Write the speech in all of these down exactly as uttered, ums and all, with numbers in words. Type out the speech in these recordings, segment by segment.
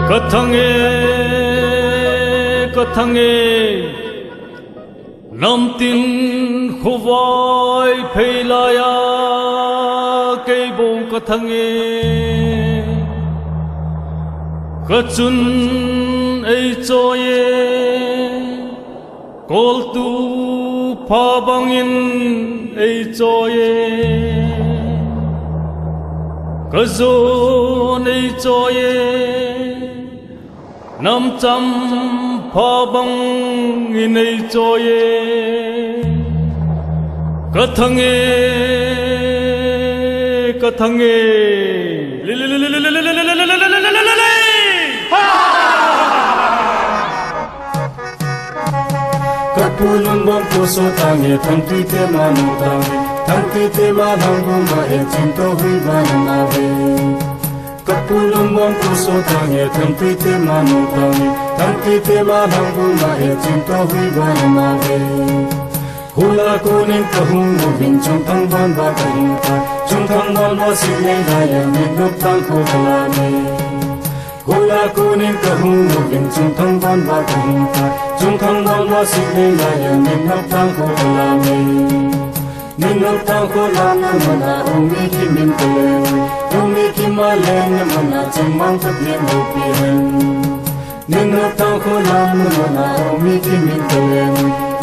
Ka thang e, ka thang e, namtin khovai phei laiya kei bou ka thang e. Ka chun ei choi e, koltu pha bangin ei choi e. Ka jon ei choi e, namcham pha bangin ei choi e. Ka thang e, ka thang e. Ka pu lum bom ko so tang e, thang tui te ma no tang e, thang tui te ma thang bu ma e, chin to hui ba na ma ve. Ka pu lum bom ko so tang e, thang tui te ma no tang e, thang tui te ma thang bu ma e, chin to hui ba na ma ve. Hula konin ka hung uvin, chung thang ban ba ka hung ta, chung thang ban ba si nei laiya, min nok tang ko ka la me. Hula konin ka hung uvin, chung thang ban ba ka hung ta, chung thang ban ba si nei laiya, min nok tang ko ka la me. Min nok tang ko la na mana, umi ki min ka leng, umi ki ma leng na mana, chung mang ka leng ho pi hen. Min nok tang ko la na mana, umi ki min ka leng,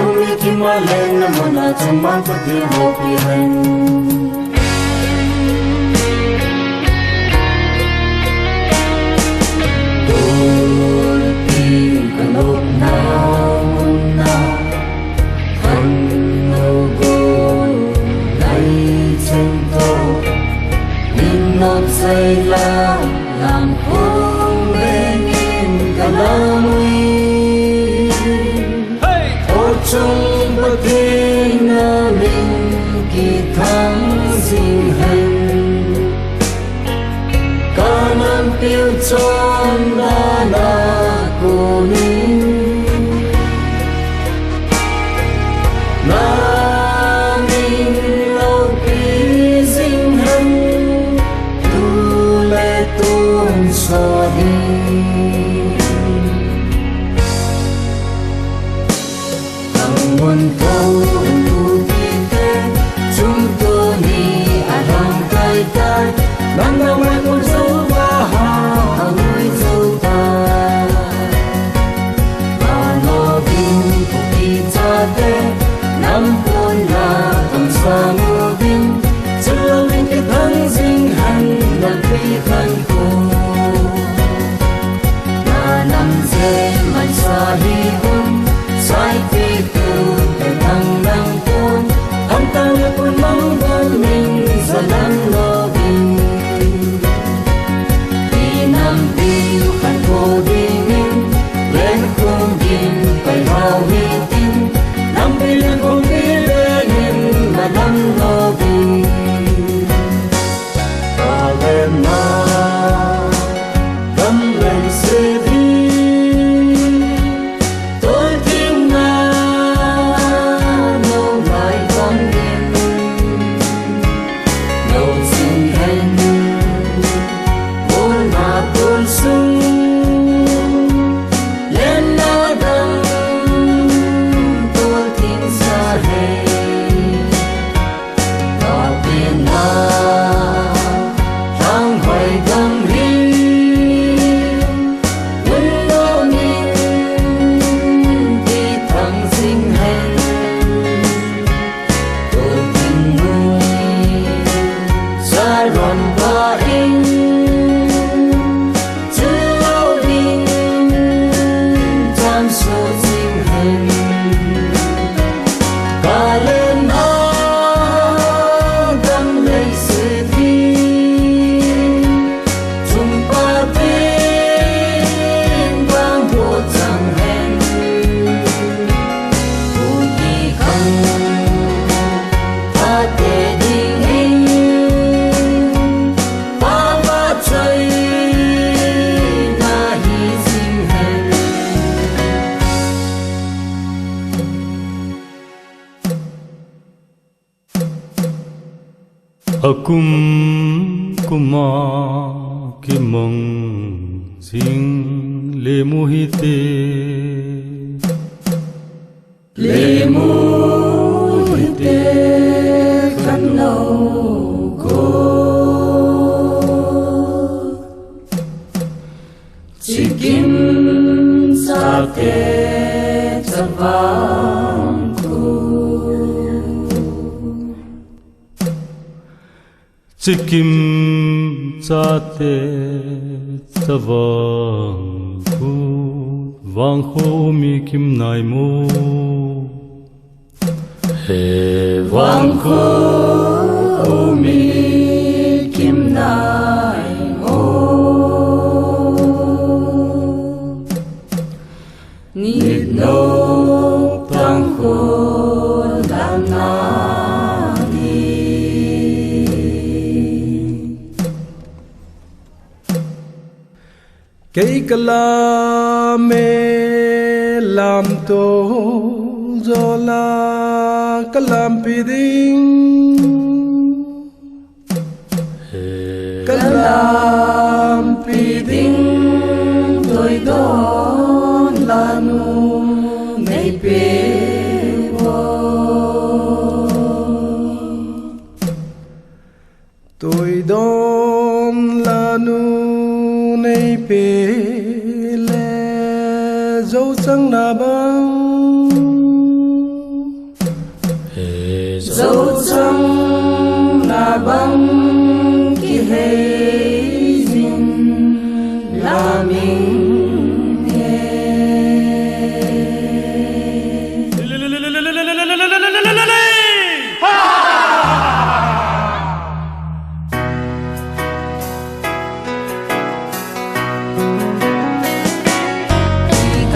umi ki ma leng na mana, chung mang ka leng ho pi hen. Dol pi ka nok na mun na. Kan lo go lai chen to, min nok sai la lam khong beng in ka la mui. Hey! O chung Pathen na min ki thang sing hen. Ka nam piu chon na na ko ni. Na min lo pi sing hen. Tu le tun so hi. Ang mun ko tu ti te, chung to ni a lang tai tai, nang na wai mun so wa ha, a wai so ta. Ano ding ko ki cha te, nam pon na tang sa mo ding, chalo ding ki thang sing han na pi thang ko. Na nam se mai sa hi hun, sai ti tu te nang nang pun, ham tang le pun mang bon min sa nang lo bin. Ti nam ti u khan ko ding in, len khum din pai hau hi tin, nam pi len khum pi len in, ma nang lo bin. Ka len na, dam lei se di, tol ting na, no lai dam din, no sing hen, bol na bol sung, len na dam, tol ting sa hen. Akum kuma kimang Jing le mu hite. Le mu hite khan lo ko. Chikim chate chavang ko. Chikim chate chavang ko, vangkho mi kim nai mo. He vangkho mi kim nai mo. Nit nop tangkhul lam na ni. Kei ka lam e, lam to jola ka lampi ding. Ka lampi ding, toidon lanu nei pe vo. Toidon lanu nei pe le, jou chang na bang. Jou chang na bang kihei jin laming e.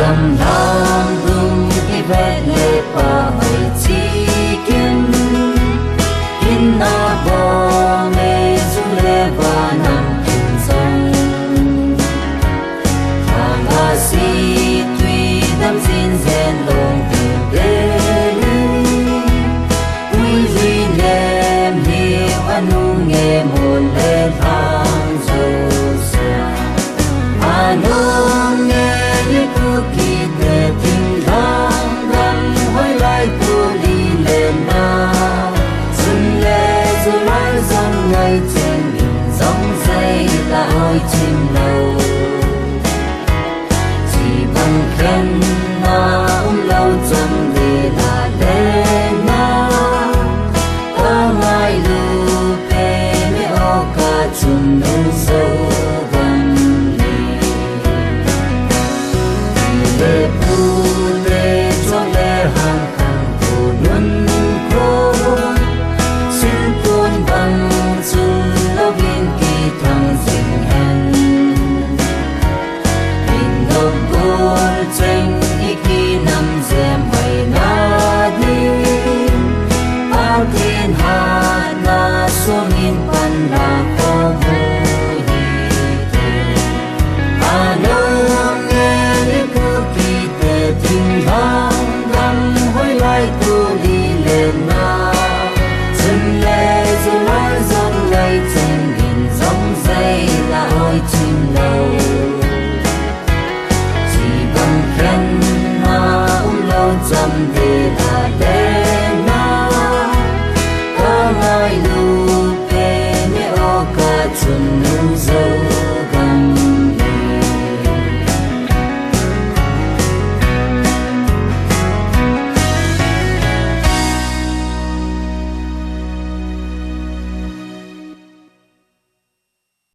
Gam lam lung kivet le pa hoi chi kin, kin na bom e, chu le va nam kin song. Thang a si tui dam zin zen long tin te li. Ui lui nem hiu a nung e, mon le thang zo sa. A nung e, li pu ki te tin dang dang, hoi lai tu li le na. Chun le zu lai zong ngai ching in zong zai la hoi chim lo. Chi bang khen na um lo cham de la le na. Ta ngai lu pe me o ka chun nung so gam ni. Le pu le cho le han khang ko nun ko. Sin kun bang chun lo bin ki thang sing hen. In dom gol cheng i ki nam jem mai na ding. Pathen hat na song in pan la ko mu hi te. A nung e, li pu ki te tin hang gam hoi lai tu li le na. Chun le zu lai zong ngai cheng in zong zai la hoi chim lo. Chi bang khen na um lo cham